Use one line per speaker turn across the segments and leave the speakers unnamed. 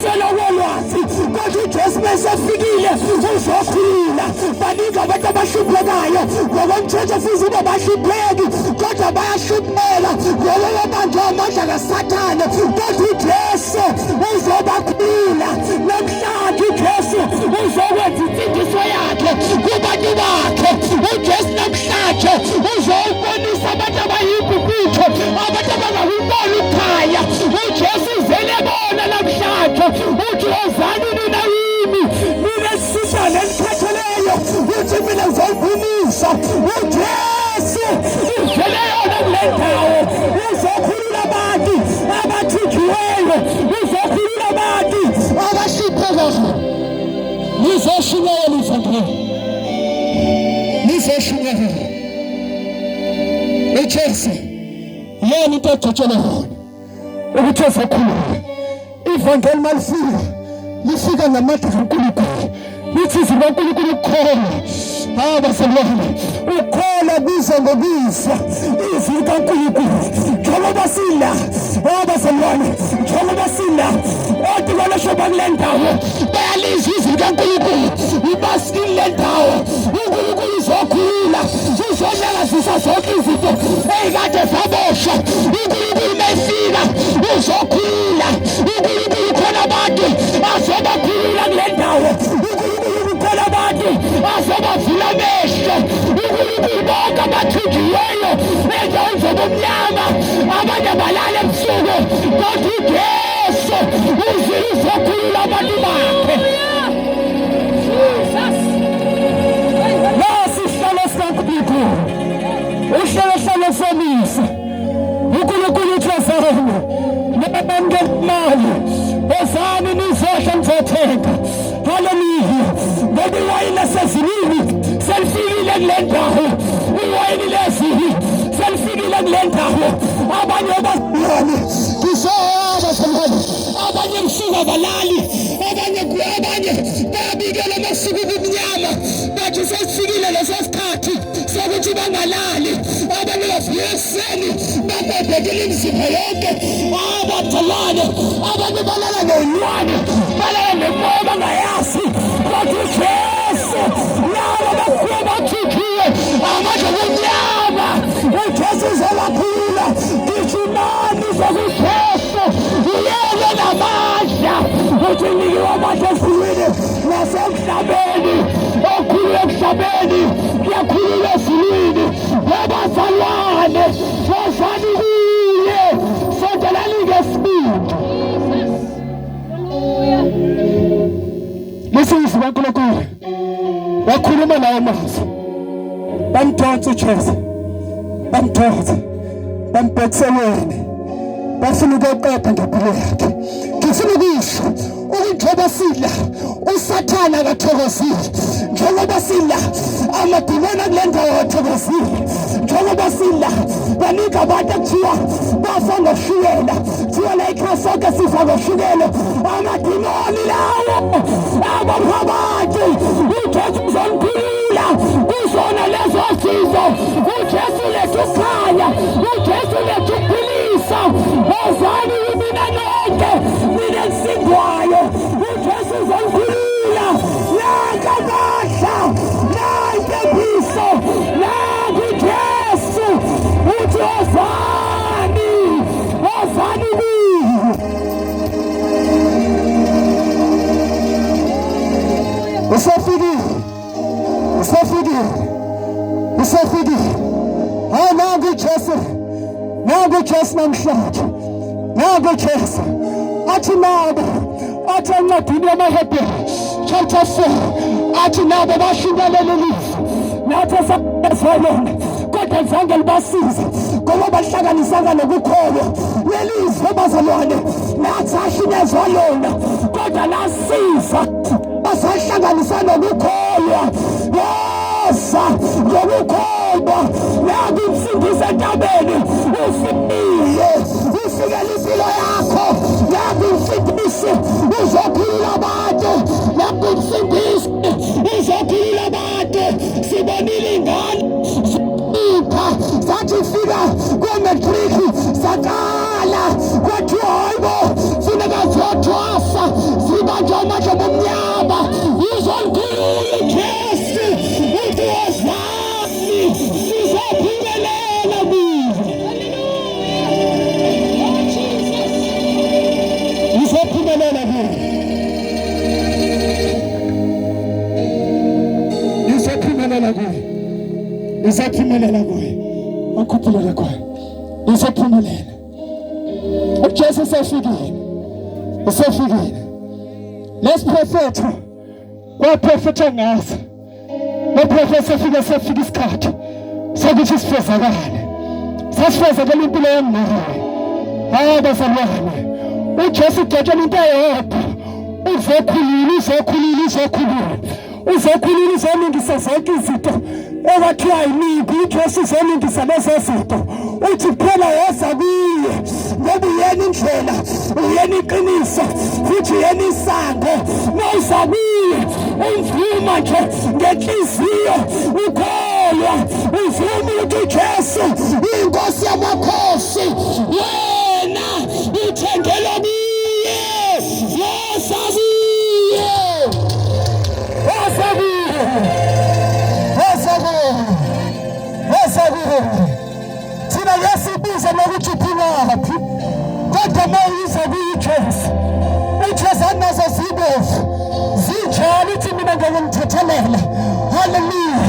Selowolwazi kodwa uJesu mesefikile uzokhulula. Baningi abantu abahluphekayo ngokomthetho futhi uba bahlupheki kodwa bayahlupheka ngoba babanjwe amandla kaSathane, kodwa uJesu uzobakhulula. Namhlanje uJesu uzokwenza insindiso yakhe kubantu bakhe. UJesu namhlanje uzobonisa abantu abayibhubhutho, abantu abangakubona ukukhanya. UJesu uzele bona namhlanje, uthi wozani nina kimi nina esisana enikhatheleyo, uthi mina ngizoliphumisa. UJesu uzele yona kule ndawo, uzokhulula abantu abathunjiweyo, uzokhulula abantu abahluphekayo. Lizoshumayela ivangeli, lizoshumayela uJesu. Yena into agcotshelwe yona ukuthi ezokhuluma ivangeli malifika lifika ngamandla kaNkulunkulu, lithi izwi likaNkulunkulu ukukholwa. Hawu bazalwane, ukukholwa kuza ngokuzwa izwi likaNkulunkulu. Njengoba sila, hawu bazalwane, njengoba sila otikolosho bakule ndawo bayalizwa izwi likaNkulunkulu, ibasikile le ndawo. UNkulunkulu uzokhulula, uzonyakazisa zonke izinto ey'kade zaboshwa. UNkulunkulu mefika uzokhulula. uNkulunkulu khona abantu azobakhulula kule ndawo. uNkulunkulu khona abantu azobavula amehlo. uNkulunkulu bonke abathunjiweyo endaweni zobumnyama, abanye balala ebusuku, kodwa uJesu uzile uzokhulula abantu bakhe. Nasi isihlalo sikaNkulunkulu, uhlelo hlalo somisa. uNkulunkulu uthi wozani nabamke imali, wozani nizohla nizothenga. Haleluya! Ngoba iwayini lasezulwini selifikile kule ndawo, iwayini lezulu selifikile kule ndawo. Abanye abazalwane ngizohamba bazalwane, abanye ebusuku abalali, abanye abanye bayabikela amasuku kumnyama, bathi sesifikile leso sikhathi sokuthi bangalali. Abanye bavuka ekuseni babhebhekile imizimba yonke. Abazalwane abanye balala ney'lwane, balala nemoya bangayazi, kodwa uJesu laba bafike bathuthiwe amandla obumnyama, uJesu uzobakhulula. Gijimani zokuJesu, uyena namandla, uthi nikiwe amandla ezulwini nasemhlabeni. Okhulula emhlabeni kuyakhulula ezulwini. Wabazalwane, wozani kuye, sondelani ngesibindi. Lesi izwi kaNkulunkulu wakhuluma lawo mazwi, bamdonsa uJesu, bamdonsa bambhekiselweni, bafuna ukuyoqeda ngempilo yakhe. Ngifuna ukusho ukuthi njengoba sila uSathane akathokozile, njengoba sila amadimoni akule ndawo akathokozile, njengoba sila baningi abantu ekuthiwa bafa ngoshukela, kuthiwa la ekhaya sonke sifa ngoshukela, amadimoni lawo abapha abantu. UJesu uzonikhulula kuzona lezo sizo. UJesu lethu ukukhanya, uJesu lethu ukuphilisa. Wozani kimina nonke nina enisindwayo, uJesu uzonikhulula. Nanka amandla, nanka impephiso, nanku uJesu uthi wozani, wozani kuye. Usefikile, usefikile, usefikile. Hayi, nangu uJesu, nangu uJesu namhlanje, nangu uJesu. Athi nabo, athi encwadini yamaHebheru chapter 4, athi nabo bashunyelele lizwi nathi esezwa lona, kodwa zange libasize ngoba bahlanganisanga nokukholwa. Leli zwi bazalwane nathi ashunyezwa lona, kodwa lasiza basahlanganisa nokukholwa. Woza ngokukholwa, naku umsindisi entabeni ufikile, ufikele impilo yakho. Naku umsindisi uzokhulula abantu, naku umsindisi uzokhulula abantu. Sibonile ingane zipha sathi fika kwe-matric saqala kwathiwa hayibo funeka ziyothwasa. Ubanjwa amandla obumnyama. Uzonikhulula uJesu. Uthi wozani sizophumelela kuye. Nizophumelela kuye. Nizophumelela kuye. Nizophumelela kuye. Akhuphulele kuye. Nizophumelela. UJesu usefikile. Usefikile. Lesiprofetho kwaprofetha ngaso. Lo sefike sefika isikhathi sokuthi sifezakale. Sasifezakele impilo yami nawe. Hayi bazalwane. UJesu ugcotshela into eyodwa. Uzokhulula, uzokhulula, uzokhulula. Uzokhulula uzolungisa zonke izinto ekwathiwa yiningi. UJesu uzolungisa lezo zinto. Uthi kuphela woza kuye ngoba uyena indlela, uyena iqiniso futhi uyena isango. Mawuza kuye umvuma nje ngenhliziyo ukholwa uvuma ukuthi uJesu inkosi yamakhosi wena uthengelwa kuye woza kuye woza kuye woza kuye woza kuye thina yasibiza nokuthi uphumaphi kodwa uma uyiza kuyijesu ujesu anazo zibovu zinjalo uthi mina ngiyomthethelela haleluya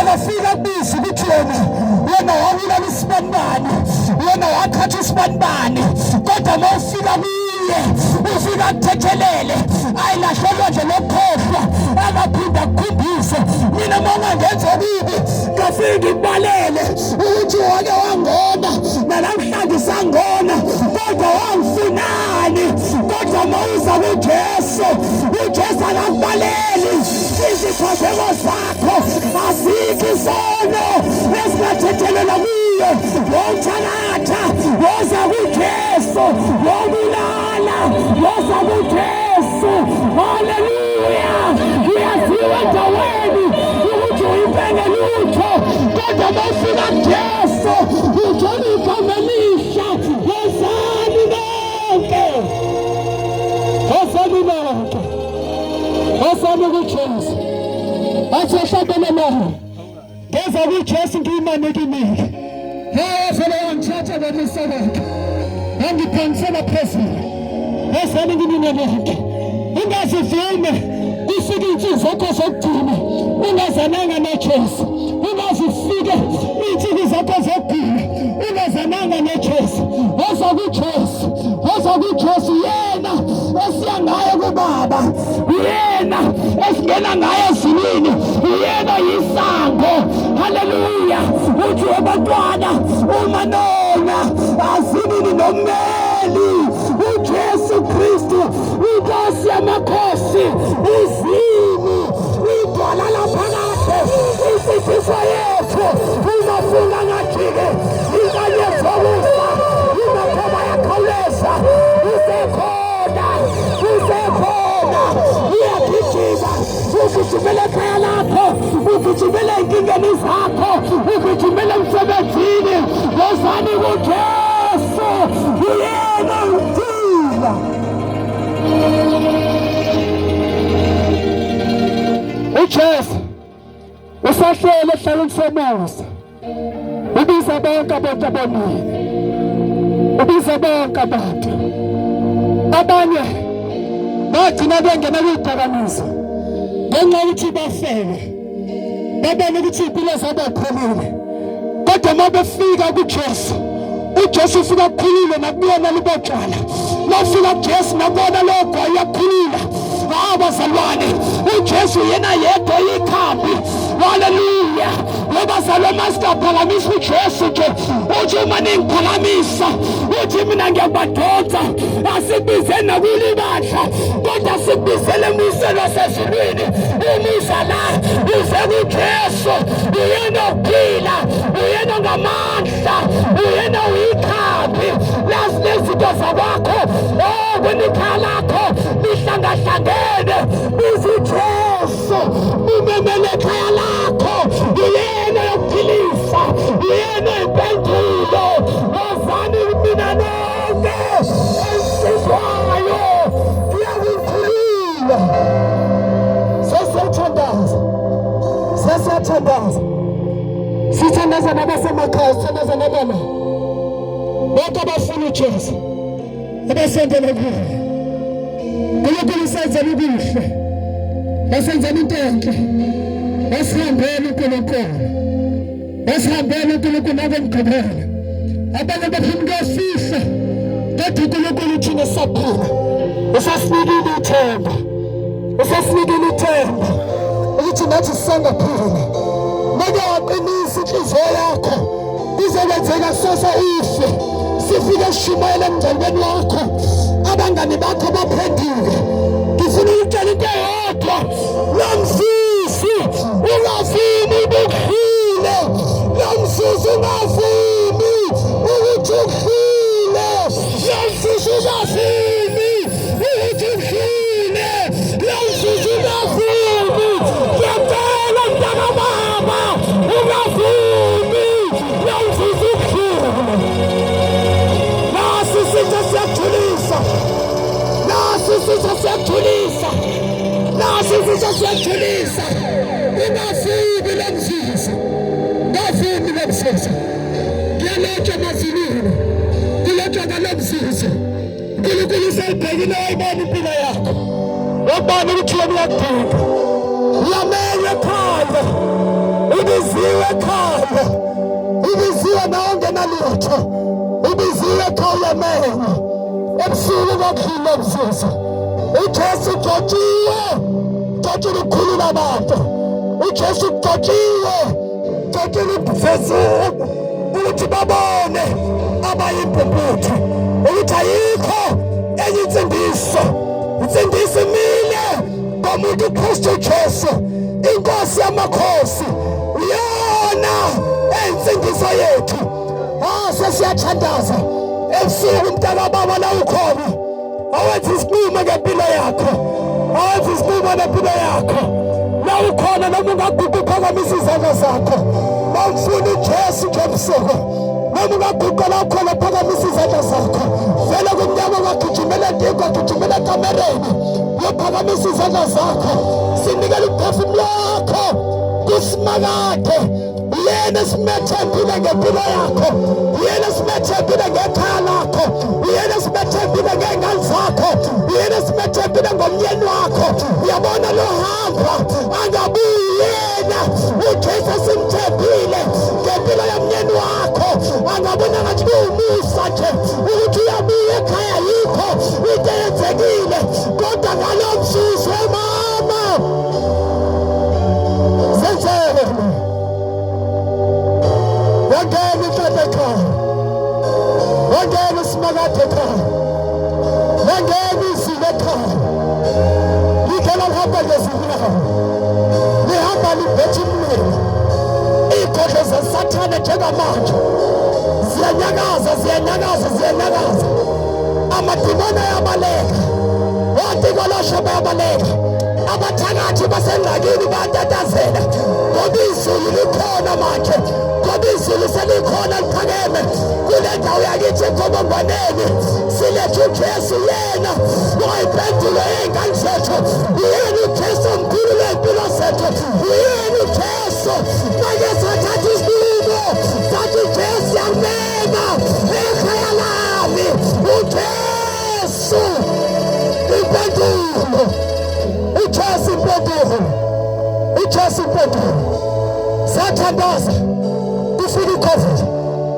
akafika kubiza ukuthi yena yena wabulala isibanibani yena wakhatha isibanibani kodwa uma ufika kuye ufika akuthethelele ayilahlelwa nje lokhohlwa akaphinda akukhumbuze mina uma ungangenza okubi ngafike ngikubalele ukuthi wake wangona nanamhlanje sangona kodwa wangifunani kodwa mawuza kuJesu uJesu akakubaleli iziphambeko zakho azikho isono esingathethelelwa kuyo wawuthakatha woza kuJesu wawubulala woza kuJesu haleluya uyaziwa endaweni ukuthi uyibheke lutho kodwa mawufika kuJesu uthola igama elisha wozani bonke wozani bonke wozani kuJesu athi ohlabelelayo ngeza kuJesu ngiyimanikiniki yavele wangithatha ngomusa wakhe wangiphangisela phezulu wozani kinina bonke ungazivume kufike iy'nsuku zakho zokugcina ungazananga noJesu ungazifike iy'nsuku zakho zokugcina ungazananga noJesu woza kuJesu woza kuJesu yena esiya ngaye kubaba yena esingena ngaye ezulwini yena yisango haleluya uthi wabantwana uma nona azinini nommeli uJesu Kristu inkosi yamakhosi izini idwala laphakade insindiso yethu uzofunga ngajike inkanyezi yokusa imakhoba yakhawuleza usekhona usekhona uyagijima ugijimela ekhaya lakho ugijimela ey'nkingeni zakho ugijimela emsebenzini wozani kujesu uyena ukuphila uJesu usahlele ehlalweni somusa ubiza bonke abantu abonile ubiza bonke abantu abanye bagcina bengena kwidakamizwa ngenxa yokuthi bafele babona ukuthi impilo zabo ayiphelile kodwa uma befika kuJesu uJesu ufika kukhulule nakubona libotshwala lafika kuJesu nakubona lokho uyakhulula abazalwane uJesu yena yedwa ikhambi haleluya webazalwane masingaphakamisa uJesu nje uthi uma ningiphakamisa uthi mina ngiyakubadonsa asikubize nakulibandla kodwa sikubizele embusweni wasezulwini umusa la uze kuJesu uyena ukuphila uyena ngamandla uyena uyikhambi lazi nezinto zakwakho oh kwenikhaya lakho lihlangahlangene biza uJesu mumemele ekhaya lakho uyena yokuphilisa uyena impendulo wozani mina nonke esizwayo ngiyakukhulula. Sesiyathandaza, sithandaza nabasemakhaya, sithandaza nabana bonke abafuna uJesu abasondele kuye. uNkulunkulu usenzela ubuhle, wasenzela into enhle, wasihambela uNkulunkulu, wasihambela uNkulunkulu nakomgqibelo. Abanye bafuna ukuyofihla, kodwa uNkulunkulu thina saphila, usasinikile ithemba, usasinikile ithemba ukuthi nathi sisangaphila. Meke waqinisa inhliziyo yakho, kuzokwenzeka kusasa ife, sifike sishumayele emngcwabeni wakho, abangani bakho baphenduke. Ngifuna ukutshela into eyodwa, lo mzuzu ungavumi ubuhlile, lo mzuzu ungavumi ukuthi uhlile, lo mzuzu ungavumi ukuthi uhlile, lo mzuzu ungavumi. Ngiyacela mntakababa, ungavumi lo mzuzu uhlile. Nasi isitha siyakuthulisa, nasi isitha siyakuthulisa, nasi isitha siyakuthulisa. Ungavumi lo mzuzu, ungavumi lo mzuzu. Kuyalotshwa emazulwini, kulotshwa ngalo mzuzu. uNkulunkulu useyibhekile, wayibona impilo yakho, wabona ukuthi wena uyakudinga. Uyamenywa ekhaya, ubiziwe ekhaya, ubiziwe nawe ungenalutho, ubiziwe ekhaya, uyamenywa ebusuku kokudlula mzuzu. uJesu ugcotshiwe, ugcotshile ukukhulula abantu. uJesu ugcotshiwe, ugcotshile ukuphezulu ukuthi babone abayimpumputhe ukuthi ayikho enye insindiso, insindiso imile komuntu uKristu Jesu, inkosi yamakhosi, iyona eyinsindiso yethu. Ah, sesiyathandaza ebusuku mntakababa, la ukhona awenza isinqumo ngempilo yakho, awenza isinqumo ngempilo yakho la ukhona. Noma ungaguqa uphakamisa izandla zakho, bawufuna uJesu nje ebusuku. Noma ungaguqa la ukhona, phakamisa izandla zakho. Vele kumnyama, wagijimela dikwa, gijimela ekamereni, uyophakamisa izandla zakho. Sinikela umphefumulo wakho kuSimakade. Uyena esimethembile ngempilo yakho, uyena esimethembile ngekhaya lakho, uyena esimethembile ngey'ngane zakho, uyena esimethembile ngomyeni wakho. Uyabona lo hamba angabuyi, yena uJesu esimthembile ngempilo yomyeni wakho. Angabona ngathi kuwumusa nje ukuthi uyabuya ekhaya, yikho into eyenzekile, kodwa ngalo mzuzu mama senzele wangena inhlanhla ekhaya, wangena uSimakade ekhaya, wangena izulu ekhaya. Likhela lihamba ngezinyawo, lihamba libhethe umlilo. Iy'godlo zesathane njengamanje ziyanyakaza, ziyanyakaza, ziyanyakaza. Amadimoni ayabaleka, otikoloshe bayabaleka, abathakathi basengxakini bayatatazela, ngoba izulu likhona manje, ngoba izulu selikhona liphakeme kule ndawo yakithi eGobongwaneni. Silethe uJesu, yena wayimpendulo yey'ngane zethu, yena uJesu omkhulu ley'mpilo zethu, yena uJesu. Make sathatha isinqumo, sathi Jesu yakumema ekhaya lami. UJesu impendulo, uJesu impendulo, uJesu impendulo. Sathandaza kufika iCovid,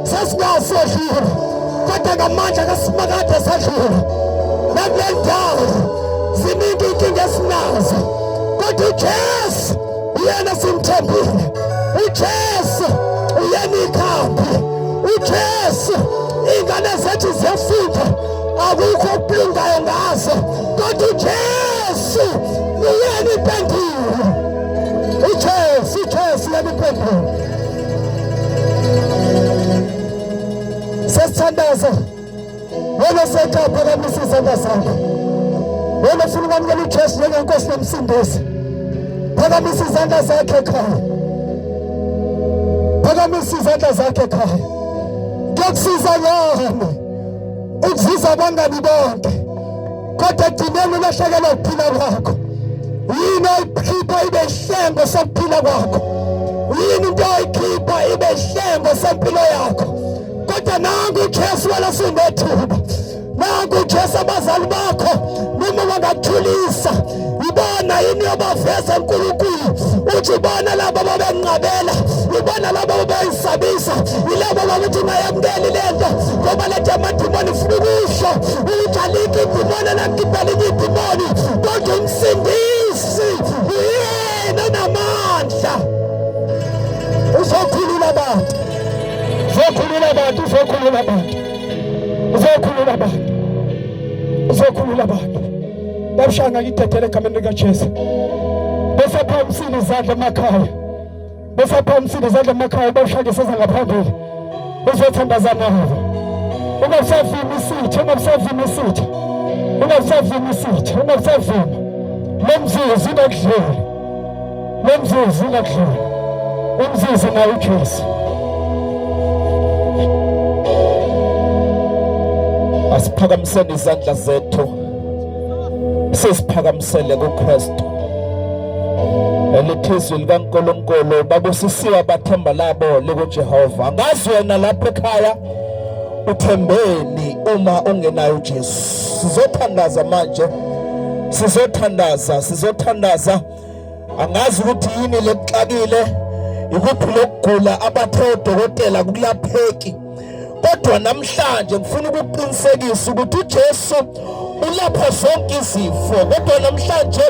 sasingazi sodlula, kodwa ngamandla kaSimakade sadlula. Nakule ndawo ziningi inkinga esinazo, kodwa uJesu uyena simthembile, uJesu uyena ikhambi, uJesu. Iy'ngane zethu ziyafunda, akukho okubuhlungayo ngazo, kodwa uJesu uyena impendulo. uJesu, uJesu uyena impendulo. Sesithandaza. Wena osekhaya, phakamisa izandla zakho. Wena ofuna ukwamukela uJesu njengenkosi nomsindisi, phakamisa izandla zakhe ekhaya, phakamisa izandla zakhe ekhaya. Kuyokusiza ngani ukuzuza abangani bonke, kodwa ekugcineni ulahlekelwa ukuphila kwakho? Yini oyikhipha ibe isihlengo sokuphila kwakho? Yini into oyikhipha ibe ihlengo sempilo yakho? Kodwa nangu uJesu wena sunethuba. Nangu uJesu abazali bakho noma bangakuthulisa ibona yini yobaveza uNkulunkulu uthi ibona laba babenqabela ibona laba babeyisabisa yilabo bakuthi ungayamukeli lento ngoba lento amadimoni ifuna ukusho ukuthi alikho idimoni elamkhipha elinye idimoni kodwa umsindisi uyena onamandla uzokhulula abantu uzokhulula abantu uzokhulula abantu uzokhulula abantu uzokhulula abantu babushanga ngidedele egameni likaJesu besaphakamisile izandla emakhaya besaphakamisile izandla emakhaya babushanga iseza ngaphambili uzothandaza nabo ungabusavumi isitha ungabusavumi isitha ungabusavumi isitha ungabusavumi lo mzuzu ungakudluli lo mzuzu ungakudluli umzuzu nawo uJesu.
Asiphakamiseni izandla zethu siziphakamisele kuKristu. Elithi izwi likaNkulunkulu babusisiwe abathemba labo likuJehova. Angazi wena lapha ekhaya uthembeni uma ungenayo uJesu. Sizothandaza manje, sizothandaza, sizothandaza. Angazi ukuthi yini lekuxakile, ikuphi lokugula abathe odokotela kulapheki, kodwa namhlanje ngifuna ukuqinisekisa ukuthi uJesu ulapha zonke izifo. Kodwa namhlanje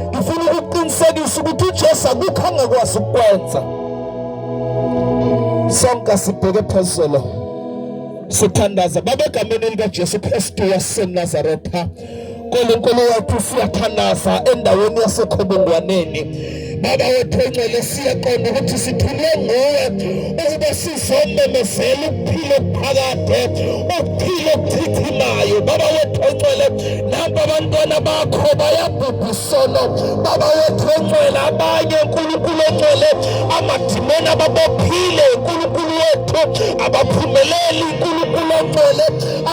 ngifuna ukuqinisekisa ukuthi uJesu akukho angakwazi ukukwenza. Sonke sibheke phezulu sithandaza. Baba, egameni likaJesu Kristu waseNazaretha, Nkulunkulu wethu, siyathandaza endaweni yasekhobongwaneni. Baba wethu ongcwele, siyaqonda ukuthi sithunywe nguwe ukuba sizomemezela ukuphila okuphakade, ukuphila okuchichimayo. Baba wethu ongcwele, namba abantwana bakho bayabhubha isono. Baba wethu ongcwele, abanye Nkulunkulu ongcwele amadimoni ababophile, Nkulunkulu wethu, abaphumeleli, Nkulunkulu ongcwele.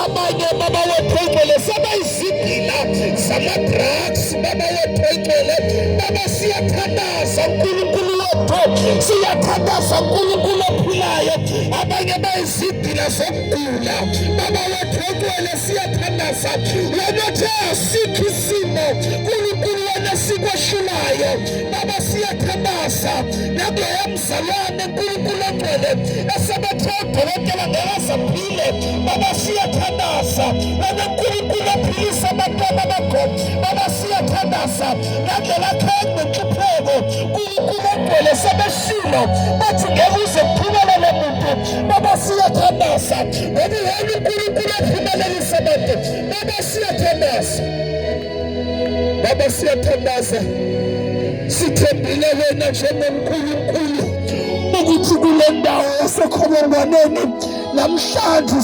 Abanye baba wethu ongcwele sebayizigqila zama-drugs. Baba wethu ongcwele, baba, siyathandaza Nkulunkulu wethu, siyathandaza Nkulunkulu ophilayo. Abanye bayizigqila zokugula. Baba wethu ongcwele, siyathandaza wena othe asikho isimo Nkulunkulu wena sikwehlulayo. Baba, siyathandaza nakuloya mzalwane Nkulunkulu ongcwele esebethe udokotela ngeke azaphile. Baba, siyathandaza wena Nkulunkulu ophilisa abantwana bakho. Baba, siyathandaza ngendlela khe nenhlupheko Nkulunkulu ongcwele sebeshilo bathi ngeke uze kuphumelele muntu. Baba, siyathandaza ngoba wena uNkulunkulu ophumelelisa abantu. Baba, siyathandaza. Baba, siyathandaza, sithembile wena njengoNkulunkulu ukuthi kule ndawo yasekhobongwaneni namhlanje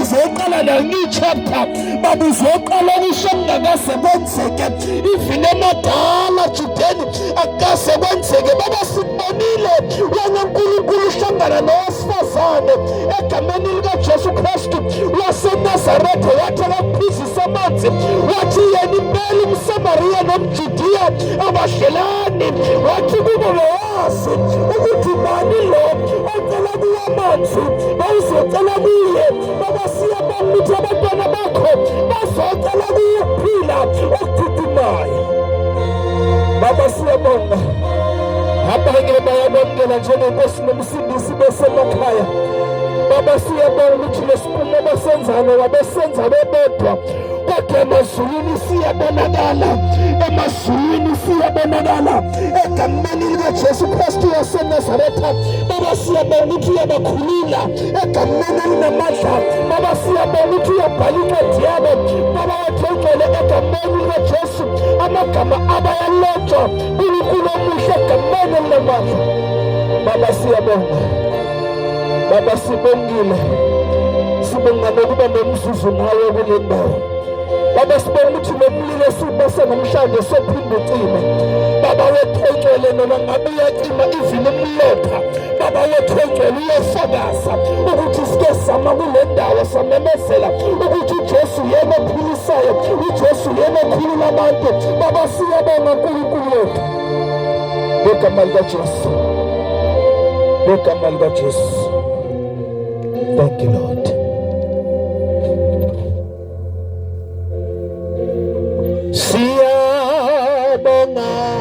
uzoqala new chapter. Baba, uzoqala okusho okungakaze kwenzeke even emadala Judeni akukaze kwenzeke. Baba, sikubonile wena Nkulunkulu uhlangana nowesifazane egameni likaJesu Kristu waseNazaretha, wathi akaphuzisa amanzi, wathi yena impela umSamariya nomJudiya abadlelani. Wathi kubo bewazi ukuthi bani lo ocela kuwo amanzi, bawuzocela kuye. Baba, siyabonga ukuthi abantwana bakho bazocela kuye ukuphila okududumayo. Baba, siyabonga abanye bayakwamukela njengenkosi nomsindisi besemakhaya. Baba, siyabonga ukuthi lesinqumo abasenzayo wabesenza bebodwa, kodwa emazulwini siyabonakala, emazulwini siyabonakala egameni likaJesu Kristu waseNazaretha. Baba, siyabonga ukuthi uyabakhulula egameni elinamandla. Baba, siyabonga ukuthi uyabhala incwadi yabo. Baba wethu ongcwele, egameni likaJesu amagama abayalotshwa, Nkulunkulu omuhle, egameni elinamandla. Baba, siyabonga. Baba, sibongile, sibonga nokuba nomzuzu nawe kule ndawo. Baba, sibonga ukuthi lo mlilo esiwubase namhlanje sophinde ucime. Baba wethu ongcwele, noma ngabe uyacima even umlotha, Baba wethu ongcwele, uyofakaza ukuthi sike sama kule ndawo samemezela ukuthi uJesu yena ophilisayo, uJesu yena okhulula abantu. Baba, siyabonga Nkulunkulu wethu ngegama likaJesu. Ngegama likaJesu. Thank you Lord. Siyabonga.